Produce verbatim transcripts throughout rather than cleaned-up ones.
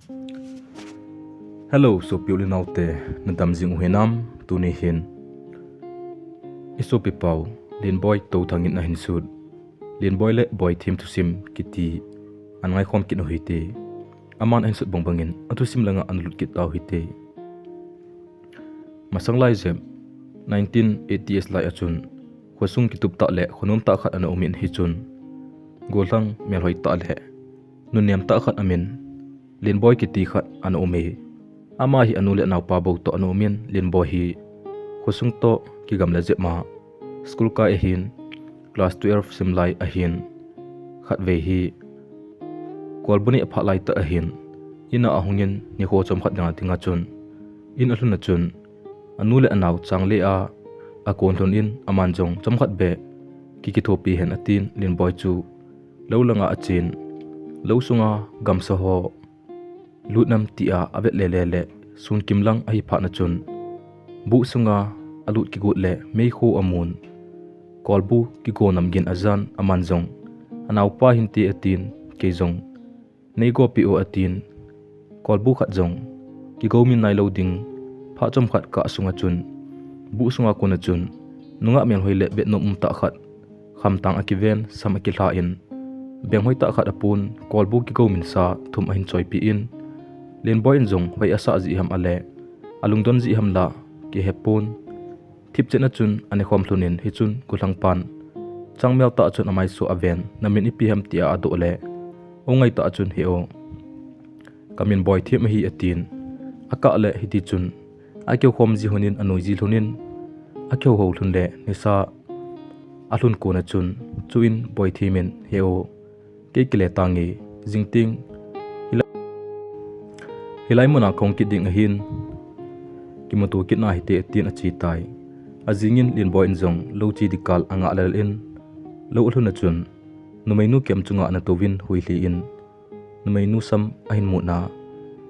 Hello, sopi u le naote, nadam jing u hinam? Tuni hin i sopi pau Lenboi Touthang in ahin sut Lenboi le Boithem thusim kiti ana ngaikhom kit u hite. Aman ahin sut bangbangin athusim langa ana lut kit tau hite. Masang lai jep nineteen eighties lai achun khosung kitup tah le khonom tah khat ana umin hichun gollhang melhoi tah le nunnem tah khat amin Lenboi kiti khat ana ume. Ama hi anu le anaopa bou toh ana umin Lenboi hi khosung toh kigamla jep ma school kai ahin class twelve simlai ahin khatvei hi kolbu neh aphah laitah ahin ina ahungin nikho chomkhat dinga dinga chun in alhun achun anu le anao changle a akon lhun in aman jong chomkhat beh kikithopi hen atin Lenboi chu lou langa achen lou sunga gamsa ho lut nam tia avet lele le sun kimlang ahi phat nachun buh sunga alut kigot le meikhu amun kolbu kigo nam gin ajan aman jong anaopa hinte atin kei jong neigopi u atin kolbu khat jong kigo min nailou ding phat chomkhat kah sunga chun buh sunga kona chun nungah melhoi le vetnom um tah khat khamtang akiven sam akilha in benghoi tah khat apun kolbu kigo min sa thum ahin choipi in Lenboi in jong hoi asah jeh ham ale alungdon jeh ham la kihepon thipchet nachun anekhom lhun in hichun gollhang pan changmel tah chun amaiso aven namin ipi ham tia adoh le ongai tah chun he o kamin Boithem ahi atin akah le hiti chun akihoukhom ji lhun in anui ji lhun in akihouhou lhun le nisa alhun kona chun chuin Boithem in he o kei kile tange jingting hilai muna kahung kit ding ahin kimuto kit nahite atin achetai. Ajingin Lenboi in jong lou che dikal angah lel in lou alhun achun numeinu kemchunga anatouvin huilhi in numeinu sam ahin mutna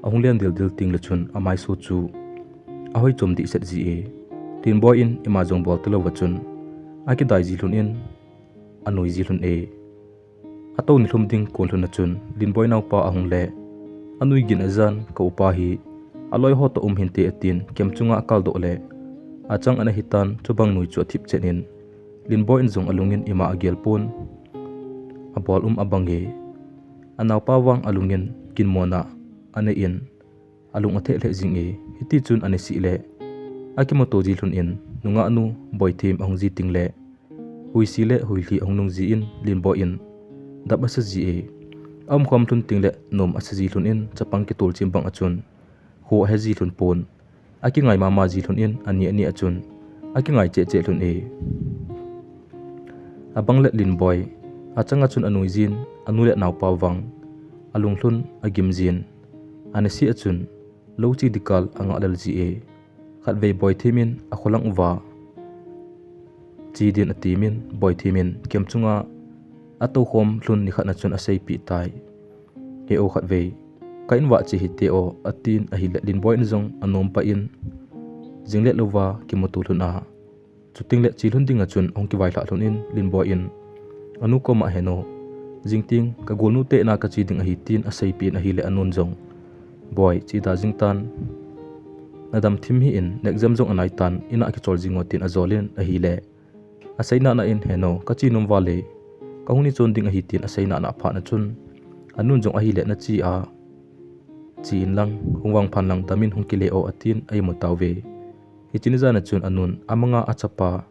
ahung len dildil tengle chun amaiso chu ahoi chom dehset ji e. Lenboi in ima jong bol talouva chun akidai ji lhun in anui ji lhun e. Atou nilhum ding kon lhun achun Lenboi naopa ahung le anui gin ajan ka upa hi aloiho toh um hinte atin kemchunga akaldoh le achang ana hitan chubang nui chu athipchet in Lenboi in jong alungin ima agelpon abol um abange. Anaopa vang alungin ginmona anei in alung atheh lheh jinge. Hitichun anesih le akimuto ji lhun in nungahnu Boithem ahung ji tengle huisi le huilhi ahung nung ji in Lenboi in dap asa ji e. Aumkhom lhun tengle nom asa ji lhun in chapang kitol chim bang achun kho ahe ji lhun pon akingai mama ji lhun in ani ani achun akingai cheh cheh lhun e. Abang le Lenboi achanga chun anui jin anu le anaopa vang alunglhun agim jin anesih achun lou che dikal angah lel ji e. Khatvei Boithem in akholang uva che din atemin Boithem in kemchunga atoukhom lhun nikhat nachun aseipeh tai. He o khatvei ka in vah che hite o atin ahile Lenboi in jong anom pah in jinglet louva kimuto lhun a chutengle che lhun dinga chun ahung kivailhah lhun in Lenboi in anu koma heno jingting kagolnu te ina kache ding ahi tin aseipeh in ahile anun jong Boi che da jingtan nadam thim hih in exam jong anaitan ina kichol jing o tin ajol in ahile asei nana in heno kache nom vale kahung ni chon ding ahi tin asei nana phat nachun anun jong ahile nache a che inlang hung vangphan lang damin hung kile o atin a-imu tauve. Hiche ni jana chun anun amanga achapa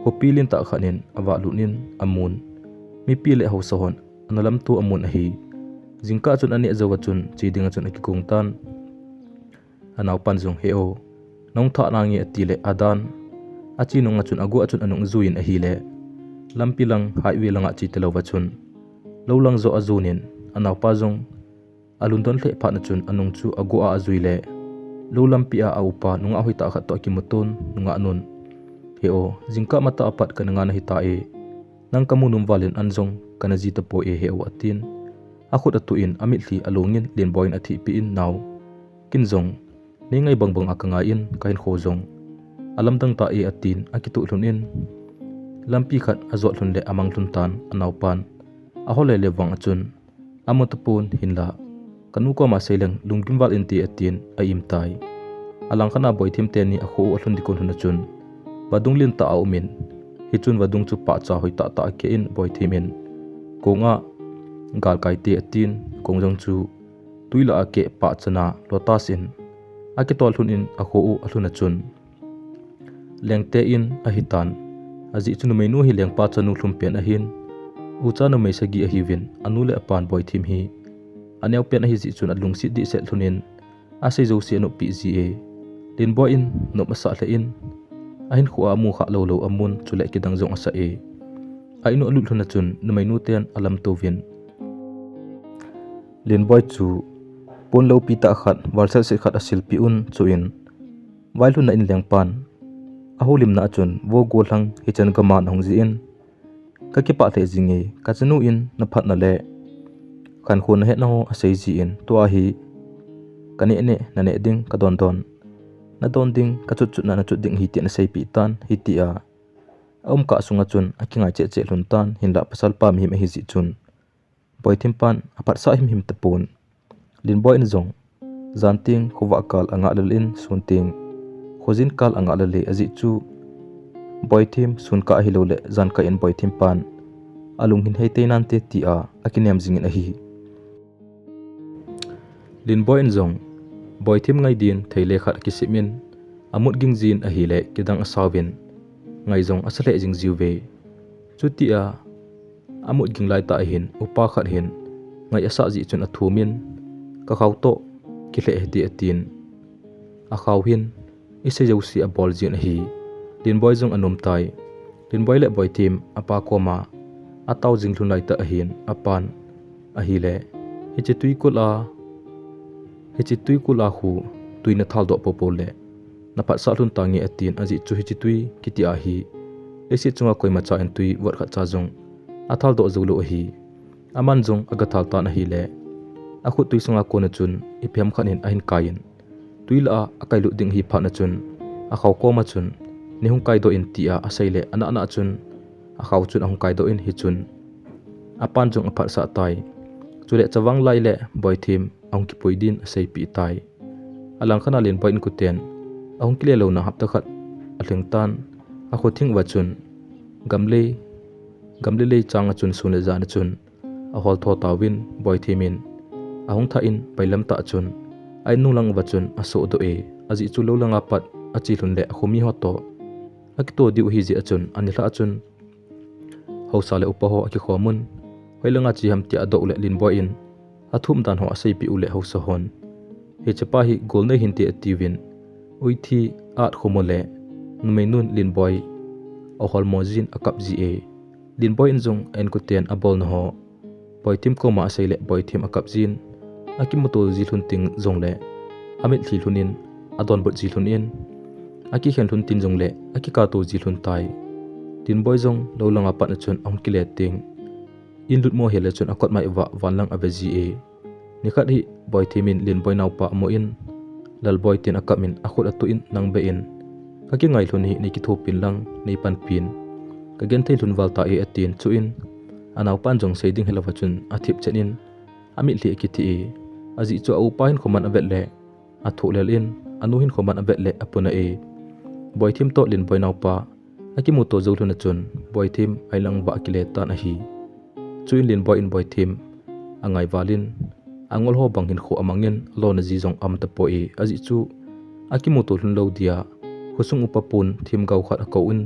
khopi lentah khat in avahlut in amun mipi le haosa hon ana lamto amun ahi. Jingkah chun aneh jouva chun che dinga chun akigong tan. Anaopan jong he o nahung thah nange atile adan ache nunga chun aguh a chun anung ajuiyin ahile lampi lang highway langa che talouva chun lou lang joh ajonin anaopa jong alungdon lheh phat nachun anung chu aguh a ajuile lou lampi a aupa nungah hoitah khat toh akimuton nungahnun he o jingkah matah apat kana ngan ahita e nang kamu nom valin an jong kana ji tapoi e he o atin akhut atuh in amitlhi alongin Lenboi in athehpeh in nao kin jong neingai bangbang a kangai in kahinkho jong alamdang ta e atin akituh lhun in lampi khat ajot lhun le amang lhun tan anaopan ahole le vang achun amu tapon hinla Kanu koma seileng lunggim val inte atin a-im tai. Alangkhat a Boithem teni akho u alhun ding kon lhun a chun vadung lentah a-um in, hichun vadung chu pahcha hoitah tah akeh in Boithem in, kong a galkai te atin, kong jong chu tui lah a akeh pahcha na lotus in akitol lhun in akho u alhun a chun lengte in ahitan. Ajeh chu numeinu hi lengpa chanu lhum pen ahin, ucha numei sagi ahiuvin, anu le apan Boithem hi aneo pen ahi jeh chun alungset dehset lhun in, asei jouse anop peh ji e. Lenboi in nop asah lheh in, ahinkho a amu kha lou lou amun, chule kidang jong asah e. A-in u alut lhun a chun numeinu ten alamto uvin, Lenboi chu pon lopi tah khat, val setset khat asilpeh un, chuin vailhun na in lengpan ahoulimna a chun vo golhang hichan gam a nahung jeh in kakipah lheh jing e, kachanu in naphatna le khankho nahetna ho asei jeh in, tua hi kaneh neh, naneh ding kadon don, nadon ding kachut chutna nachut ding ahi tin aseipeh tan, hitia aum kah sunga chun akingai cheh cheh lhun tan, hinlah pasalpa mihem ahi jeh chun Boithem pan aphatsah himhim tapon. Lenboi in jong jan teng khovah kal angah lel in, sun teng khojin kal angah lel e, ajeh chu Boithem sun kah ahilouleh jan kah in Boithem pan alung hin hei tei nante tia akinem jing in ahi. Lenboi in jong Boithem ngai din theile khat akisem in, amut ging jin ahile kidang asauvin, ngai jong asa lheh jing jiuve. Chutia amut ging laitah ahin upa khat hin ngai asah jeh chun athumin, kakhao toh kilheh hite atin, akhao hin isei jouse abol jin ahi. Lenboi jong anom tai. Lenboi le Boithem apa koma atao jing lhun laitah ahin, apan ahile, hiche twikul a, hiche twikul a khu twi nathaldoh poupou le naphatsah lhun tange atin, ajeh chu hiche twi kiti a hi leiset chunga koimacha in twi vot khat cha jong athaldoh joulou ahi. Aman jong agathal tan ahile, akhut twi sunga kona chun ipi ham khat in ahin kai in, twi lah a akailut ding ahi phat na chun, akhao koma chun, neihung kaidoh in tia aseile, anah nah chun akhao chun ahung kaidoh in, hichun apan jong aphatsah tai. Chule chavang lai le Boithem ahung kipui din aseipeh tai. Alangkhat a Lenboi inkoten ahung kile louna hapta khat alhing tan, akho thing uva chun gamlei, gamlei lei changa chun sun le jan a chun ahol tho tauvin, Boithem in ahung thah in, pailam tah chun a-in nung lang uva chun asohdoh e. Ajeh chu lou langa pat ache lhun le akhomi ho toh akitoh diu ahi jeh a chun, anilhah a chun haosa le upa ho akikhomun, hoilanga che ham tia adoh u le Lenboi in athum dan ho aseipeh u le haosa hon, hichepa hi gol nei hinte atiuvin, uithi atkhomo le numeinun Lenboi aholmo jin akap ji e. Lenboi in jong a-inkoten abolna ho Boithem koma aseile Boithem akap jin, akimuto ji lhun teng jongle amitlhi lhun in, adonbut ji lhun in, akikhen lhun teng jongle akikato ji lhun tai. Lenboi jong lou langa pat a chun ahung kile teng, in lutmo hel a chun akotmai uva vanlang ave ji e. Nikhat hi Boithem in Lenboi naopa amu in, Lalboi tin akap in akhut atuh in, nang beh in kakingai lhun hi nei kithopin lang nei panpin, kagenthei lhun val ta e atin, chuin anaopan jong sei ding helouva chun athip chen in amitlhi akithi e. Ajeh chu aupa hin khoman avet le athoh lel in, anu hin khoman avet le apuna e. Boithem toh Lenboi naopa akimuto jou lhun a chun Boithem a-in lang uva akile tan ahi. Chuin Lenboi in Boithem angai val in, angol ho bang hinkho amang in alona ji jong aum tapoi, ajeh chu akimuto lhun lou dia khosung upa pon themgao khat akou in,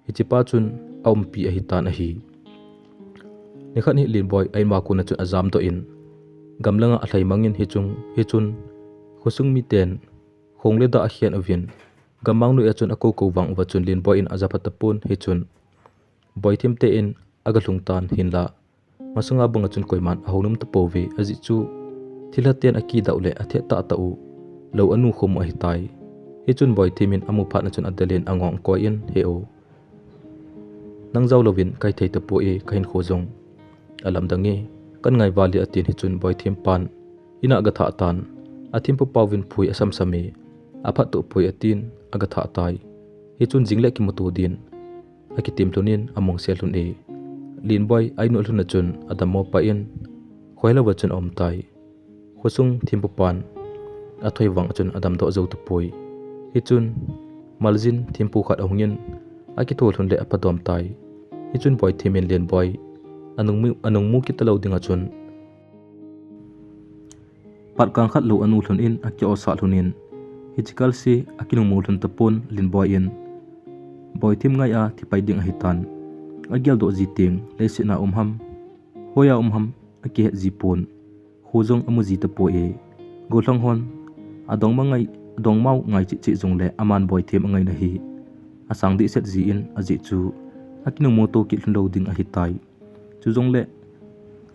hichepa chun aumpi ahitan ahi. Nikhat hi Lenboi a-in uva kona chun ajamdoh in, gamlanga alhai mang in, hichun, hichun khosung miten khong le dah akhen uvin, gammang noi a chun akoukou vang uva chun Lenboi in ajapha tapon, hichun Boithem te in agalhung tan, hinla masanga banga chun koiman ahounom tapouve, ajeh chu thilha ten akidau le athet tahtah u lou anu khomu ahitai. Hichun Boithem in amu phat na chun adel in angong koi in, He o, nang jao louvin kahithei tapoi, kahinkho jong alamdang e, kan ngai val e atin, hichun Boithem pan in a agathah tan, athempu paovin phui asamsam e, aphat toh phui atin agathah tai. Hichun jing le kimuto din akitem lhun in amungsel lhun e. Lenboi a-in u alhun a chun adammo pah in, khohelouva chun aum tai. Khosung thempupan athoi vang achun adamdoh jou tapoi. Hichun maljin thempu khat ahungin akitho lhun le apadom tai. Hichun Boithem in Lenboi anungmu, anungmu kit talou ding achun pat kang khat lou anu lhun in akiosah lhun in, hiche kalse akinungmu lhun tapon Lenboi in Boithem ngai a thipai ding ahitan. Ageldoh ji teng leiset a um ham, hoiya um ham akihet ji pon. Kho jong amu ji tapoi. Gollhang hon adongma ngai, adongmau ngai cheh cheh jongle aman Boithem angaina hi asang dehset jin ajeh chu akinungmu to kit lhun lou ding ahitai. Chujongle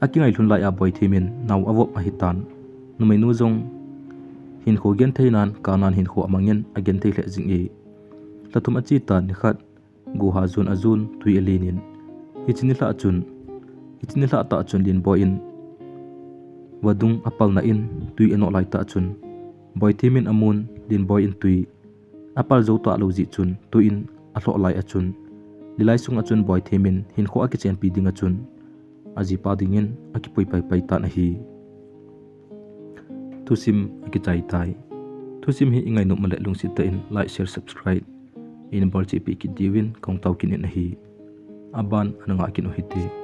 akingai lhun lai a Boithem in nao avop ahitan. Numeinu jong hinkho genthei nan, kanan hinkho amangin agenthei lheh jing e. Lha thum ache tan nikhat, goha jon ajon tui alen in, hiche nilhah chun, hiche nilhah tah chun Lenboi in vadung apalna in tui anoh lai tah chun Boithem in amun Lenboi in tui apal jou talou jeh chun tui in alhoh lai achun, nilai sung achun Boithem in hinkho akichenpi ding achun ajipa dingin akipui paipai tan ahi. Thusim akichai tai. Thusim hi ingainom le lungset tah in like, share, subscribe eina bolchehpeh kit diuvin kahung tao kit in ahi. Aban ana ngah kit u hite.